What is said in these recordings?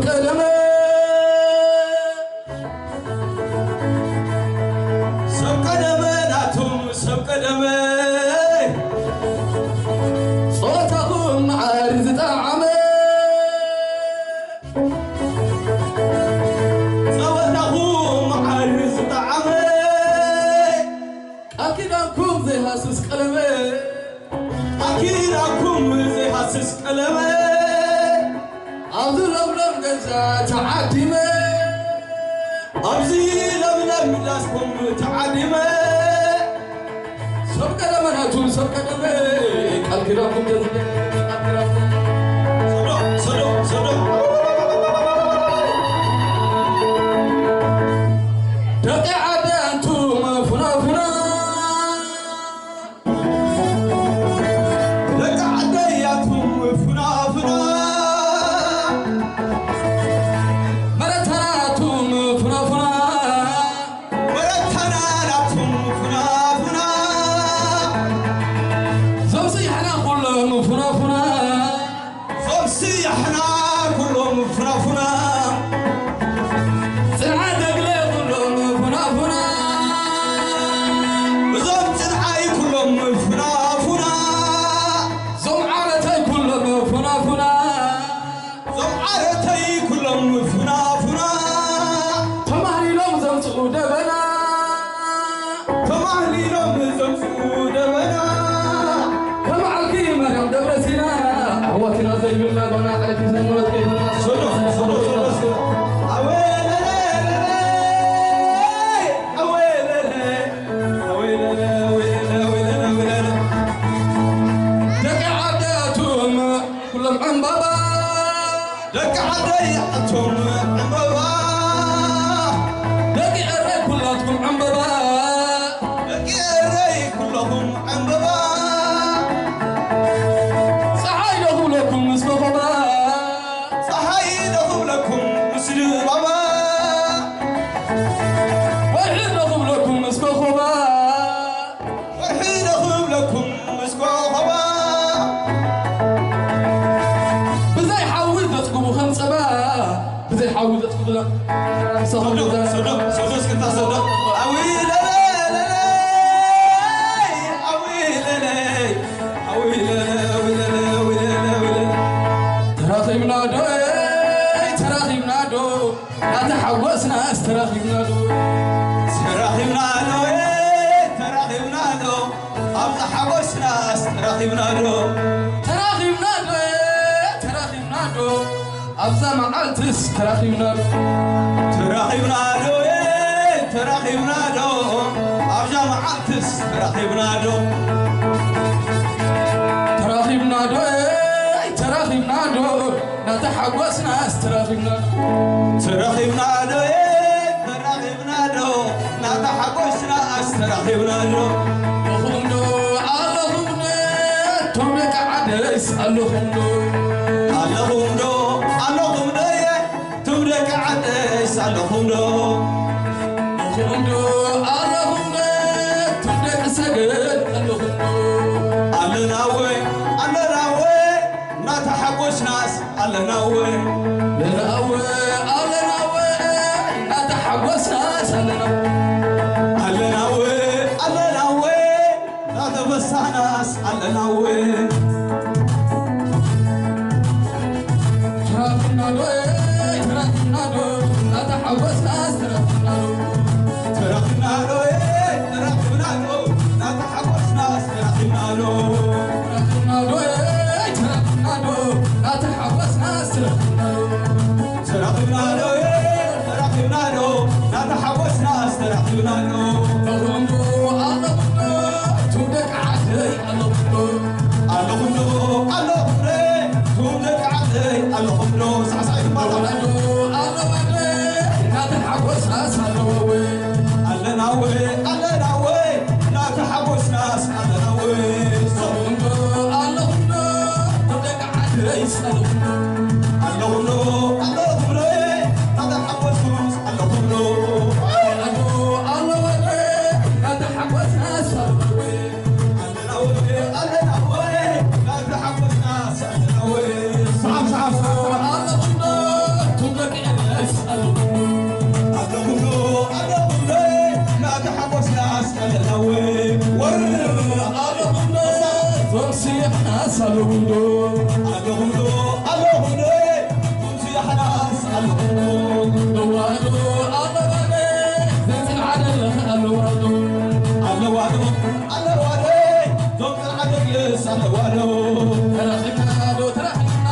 ቀደመ፣ ሰብ ቀደመ፣ ናቱም ሰብ ቀደመ፣ ጸወታኹም መዓር ዝጠዓመ፣ ጸወታኹም መዓር ዝጠዓመ፣ ቃል ኪዳንኩም ዘይሃስስ ቀለመ፣ ቃል ኪዳንኩም ዘይሃስስ ቀለመ፣ ኣብዚ ለምለም ገዛ ተዓዲመ፣ ኣብዚ ለምለም ዳስኩም ተዓዲመ፣ ሰብ ቀደመ ናቱ ሰብ ቀደመ፣ ቃል ኪዳንኩም ገዛ፣ ቃል ኪዳንኩም። ሰዶ፣ ሰዶ፣ ሰዶ። ደቂ ዓዲ ኣንቱም ፉና ፉና፣ ደቂ ዓደይ ኣቱም ፉና ፉና፣ መረታና ኣቱም ፉና ፉና፣ መረታና ኣቱም ፉና ፉና፣ ዞም ስያሕና ኩሎም ፉና ፉና፣ ዞም ስያሕና ኩሎም ፉና ፉና፣ ጽንዓት ደግለ ኩሎም ፉና ፉና፣ እዞም ጽንዓይ ኩሎም ፉና ፉና፣ ዞም ዓረተይ ኩሎም ፉና ፉና፣ ዞም ዓረተይ ኩሎም ፉና ፉና፣ ተማህሊሎም ዘምጽኡ ደበና፣ ተማህሊሎም ዘምጽኡ ደበና፣ ከም ዓርኪ ማርያም ደብረ ሲና፣ ኣሕዋትና ዘይብልና ጓና ዓረቲ ዘመረት ከይፈና። ሰዶ፣ ሰዶ፣ ሰዶ፣ ሰዶ። ኣወለለለለ፣ ኣወለለ፣ ኣወለለ፣ ኣወለለ፣ ኣወለለ፣ ኣወለለ። ደቂ ዓዲ ኣቱም ኩሎም ዕምባባ፣ ደቂ ዓደይ ኣቶም ዕምበባ፣ ደቂ ኤረይ ኩላትኩም ዕምበባ፣ ደቂ ኤረይ ኩለኹም ዕምበባ፣ ጸሓይ ዶ ክብለኩም ምስ ኮኾባ፣ ጸሓይ ዶ ክብለኩም ምስ ድባባ፣ ወርሒ ዶ ክብለኩም ምስ ኮኾባ፣ ወርሒ ዶ ክብለኩም ምስ ኮኾባ፣ ብዘይ ሓዊ ዘጽግቡ ከም ጸባ፣ ብዘይ ሓዊ ዘጽግቡ ለ-፣ ሰዶ፣ ሰዶ፣ ሰዶ፣ እስክታ ሰዶ። ኣዊ ለለ፣ ለለ፣ ኣዊ ለለ፣ ኣዊ ለለ፣ ኣዊ ለለ፣ ኣዊ ለለ፣ ኣዊ ለለ። ተራኺብና ዶ፣ ተራኺብና ዶ? እናተሓጎስናስ ተራኺብና ዶ? ተራኺብና ዶ፣ ተራኺብና ዶ? ኣብዛ ሓጎስናስ ተራኺብና ዶ? ተራኺብና ዶ፣ ተራኺብና ዶ? ኣብዛ መዓልትስ ተራኺብና ዶ? ተራኺብና ዶ፣ ተራኺብና ዶ? ኣብዛ መዓልትስ ተራኺብና ዶ? ተራኺብና ዶ፣ ተራኺብና ዶ? እናተሓጎስናስ ተራኺብና። ተራኺብና ዶ፣ ተራኺብና ዶ? እናተሓጎስናስ ተራኺብና ዶ? ኣለኹም ዶ፣ ኣለኹም ዶ? እቶም ደቂ ዓደይስ ኣለኹም ዶ? ኣለኹም ዶ፣ ኣለኹም ዶ? እቶም ደቂ ዓደይስ ኣለኹም ዶ? ኣለኹም ዶ፣ ኣለኹም ዶ? እቶም ደቂ ሰገን ኣለኹም ዶ? ኣለና ወይ፣ ኣለና ወይ? እናተሓጎስናስ ኣለና ወይ? ኣለና ወይ፣ ኣለና ወይ? እናተሓጎስናስ ኣለና። ኣለና ወይ፣ ኣለና ወይ? እናተፈሳሕናስ ኣለና ወይ? ተራኺብና ዶ፣ ተራኺብና ዶ? እናተሓጎስናስ ተራኺብና ዶ? ተራኺብና ዶ፣ ተራኺብና ዶ? እናተሓጎስናስ ተራኺብና ዶ? ተራኺብና ዶ፣ ተራኺብና ዶ? እናተሓጎስናስ ተራኺብና ዶ? ተራኺብና ዶ፣ ተራኺብና ዶ? እናተሓጎስናስ ተራኺብና ዶ? ኣለኹም ዶ፣ ኣለኹም ዶ? እቱም ደቂ ዓደይ ኣለኹም ዶ? ኣለኹም ዶ፣ ኣለኹም ዶ? እቱም ደቂ ዓደይ ኣለኹም ዶ? ሳዕሳዕ ይግባእ። ኣለዋ ዶ፣ ኣለዋ ዶ? እናተሓጎስናስ ኣለዋ ወይ? ኣለና ወይ፣ ኣለና ወይ? እናተሓጎስናስ ኣለና ወይ? ኣለኹም ዶ፣ ኣለኹም ዶ? እቶም ደቂ ዓደይስ ኣለኹም ዶ? ኣለኹም ዶ፣ ኣለኹም ዶ? እናተሓጎስኩምስ ኣለኹም ዶ? ኣለዋ ዶ፣ ኣለዋ ዶ? እናተሓጎስናስ ኣለና ወይ? ኣለና ወይ፣ ኣለና ወይ? እናተሓጎስናስ ኣለና ወይ? ሰዓብ፣ ሰዓብ፣ ሰዓብ፣ ሰዓብ። ኣለኹም ዶ? እቶም ሮምሲ ሓናስ ኣለኹምዶ? ኣለኹምዶ? ኣለኹምዶ? ሮምሲ ሓናስ ኣለኹምዶ? ነዋዶ ኣለዋደ ዘጽልዓደለ ኣለዋዶ? ኣለዋዶ? ኣለዋደ ዞም ጽልዓደለስ ኣለዋዶ? ተራኺብናዶ? ተራኺብና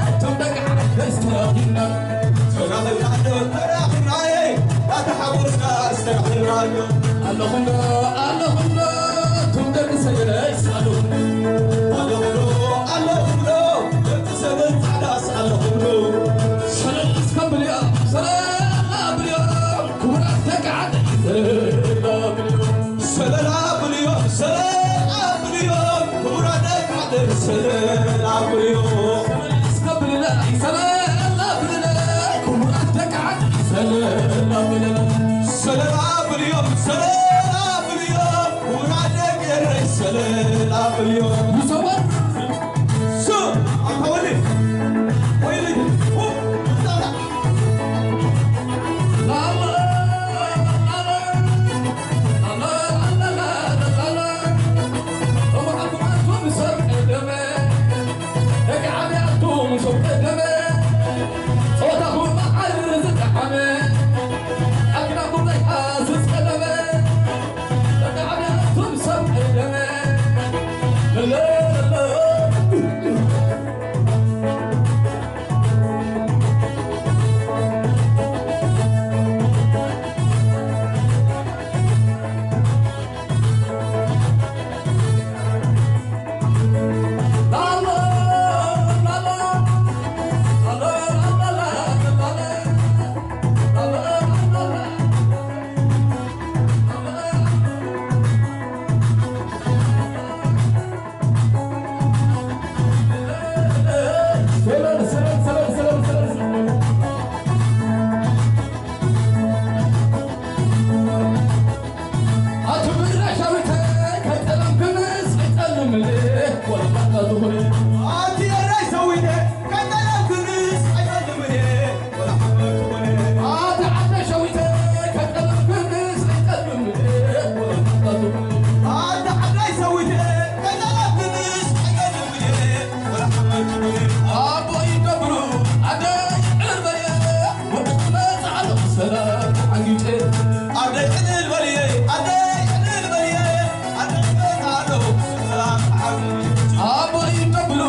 እቶም ደቂ ዓደስ ተራኺብና። ተራኺብናዶ? ተራኺብናየ ናተሓጎስና ዝተራኺብናዶ? ኣለኹምዶ? ኣለኹምዶ? እቶም ደቂ ሰገደስ ኣለኹምዶ? ኣለኹምዶ? ኣለኹምዶ? ደቂ ሰገድ ጻዕዳስ ኣለኹምዶ? ሰለል እስከ ብልዮ፣ ሰለል ኣብልዮ፣ ክቡራት ደቂ ዓደይ ሰለል ኣብልዮ። ሰለል ኣብልዮም፣ ሰለል ኣብልዮም፣ ክቡራት ደቂ ዓደይ ሰለል ኣብልዮም። ሰለል እስከ ብልለይ፣ ሰለል ኣብልለይ፣ ክቡራት ደቂ ዓደይ ሰለል ኣብልለይ። ሰለል ኣብልዮም፣ ሰለል ኣብልዮም፣ ክቡራት ደቂ ኤረይ ሰለል ኣብልዮም። ይሰወር። ሱ፣ ኣንታ ወዲ፣ ወይለይ፣ ሁ፣ ጣጣ። ኣቲ ኤረይ ሰዊተ፣ ከጠለምክንስ ኣይጠልምኒ፣ ወላ ማጣ ዝኾነ። ኣቲ ኤረይ ሰዊተ፣ ከጠለምክንስ ኣይጠልምኒ፣ ወላ ሓመድ ዝኾነ። ኣቲ ዓደ ሸዊተ፣ ከጠለምክንስ ኣይጠልምኒ፣ ወላ ማጣ ዝኾነ። ኣቲ ዓደ ሸዊተ፣ ከጠለምክንስ ኣይጠልምኒ፣ ወላ ሓመድ ዝኾነ። ኣቦይ ደብሩ፣ ኣደይ ዕርበየ፣ ወዲ መጻዕሎ ሰላም ተዓጊጨ። ኣደይ ዕልል በልየ፣ ኣደይ ዕልል በልየ፣ ኣደይ መጻዕሎ ሰላም ተዓጊጨ። ኣቦይ ደብሩ